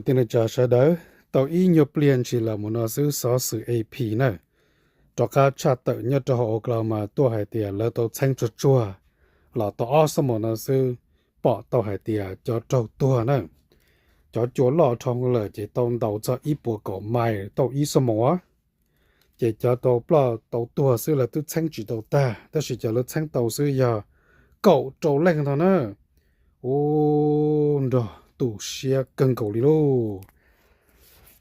Tij neej tsa sawv daws, tau ib nyuag pliag ntshis los mus no xwb xov xwm A P na, rov qab tshaj tawm nyob rau hauv Oklahoma tuaj hais tias lawv tau txheeb tsuag tsuag los tau ob xuab moos no xwb, pom tau hais tias cov raug tuag na, cov cua loj dhau lawm ces tau ntaus txog ib puas kaum mais tau ib xuab moos. Ces cov tau ploj tau tuag xwb lawv twb txheeb tsis tau tag, tab sis cov lawv txheeb tau xwb yog kaum rau leej ntag na. Ub, nrog tu siab kawg nkaus li lauj.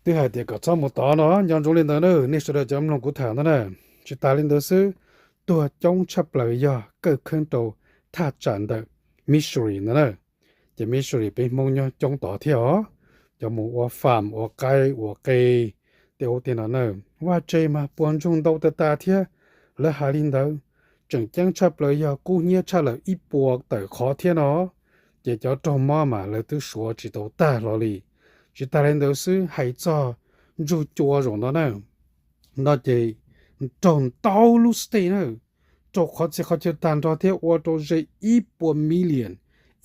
Twb hais tias kom txhob mus tod no, nco ntsoov li ntawd na, nej sawv daws cov mloog kuv tham ntawd na. Tsis tas li ntawd xwb, tuag coob tshaj plaws yog kawj kheeb rau thaj tsam ntawm Missouri ntawd na. Ces Missouri peb Hmoob nyob coob tod thiab os, cov mus ua farm ua qaib ua qe tej ub tej no na. Vaj tse mas puas ntsoog ntau tas tas thiab, lawv hais li ntawd. Tseem ceeb tshaj plaws yog kub hnyiab tshaj lawm ib puas tawm qhov thiab no. Ces cov raug mob mas lawv twb suav tsis tau tag hlo li. Tsis tas li ntawd xwb, hais txog ntsug cua zaum no na, no ces raug ntau lub state na, raug qhov txhia qhov chaw tag nrho thiab ua rau ze ib puas million,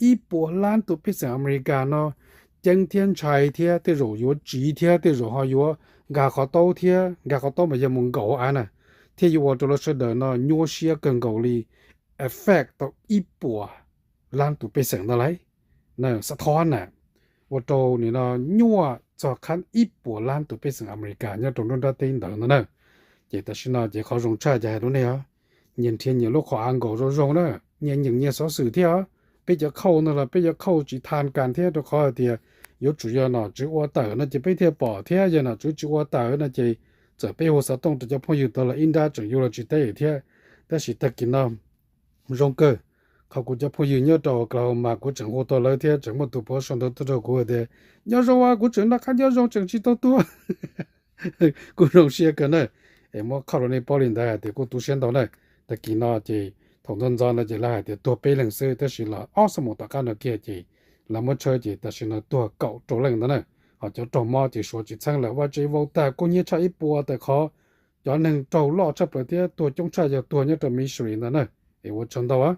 ib puas lab tus pej xeem Amelikas no ceeb thiab ntshai thiab tej zaum yuav tsiv thiab tej zaum ho yuav nkag qhov taub thiab, nkag qhov taub mas yog mus nkaum av na, thiab yuav ua rau lawv sawv daws no nyuaj siab kawg nkaus li, affect tau ib puas lab tus pej xeem ntawd lauj. Xav thov na, ua rau nim no nyuaj txog qhab ib puas lab tus pej xeem Amelikas nyob rau nruab nrab teb ntawd no na. Ces tam sim no ces qhov zoo tshaj ces hais rau nej os, nyias nrhiav nyias lub qhov av nkaus zoo zoo na, nyias nyeem nyias xov xwm thiab os. Peb cov khauj no los peb cov khauj tsis tha kas thiab, rau qhov hais tias yuav tsum yog nom tswv ua tawm no ces peb thiaj pom thiab, yog nom tswv tsis ua tawm no ces txawm peb hu xov tooj rau cov phooj ywg tod los ib nrab tseem yuav los tsis teb thiab. Tab sis tag kis no zoo kawg, qhov kuv cov phooj ywg nyob rau Oklahoma kuv tseem hu tau lawv thiab tseem muaj tus puav sau ntawv tuaj rau kuv tias, nyob zoo, kuv tseem noj qab nyob zoo tseem tsis tau tuag. Kuj zoo siab kawg na. Es muab qhia rau nej paub li ntawd hais tias kuj tu siab ntau na. Tag kis no ces thaum ntxov ntxov no ces lawv hais tias tuag peb leeg xwb, tab sis los ob xuab moos tom qab no kiag ces lawv muab tshawb ces tam sim no tuag kaum rau leej ntawd na. Ho cov raug mob ces suav tsis txheeb lawm, vaj tse vau tag, kub hnyiab tshaj ib puas tawm qhov. Cov neeg raug loj tshaj plaws thiab tuag coob tshaj yog tuag nyob rau Missouri ntawd na. Es ua tsaug ntau.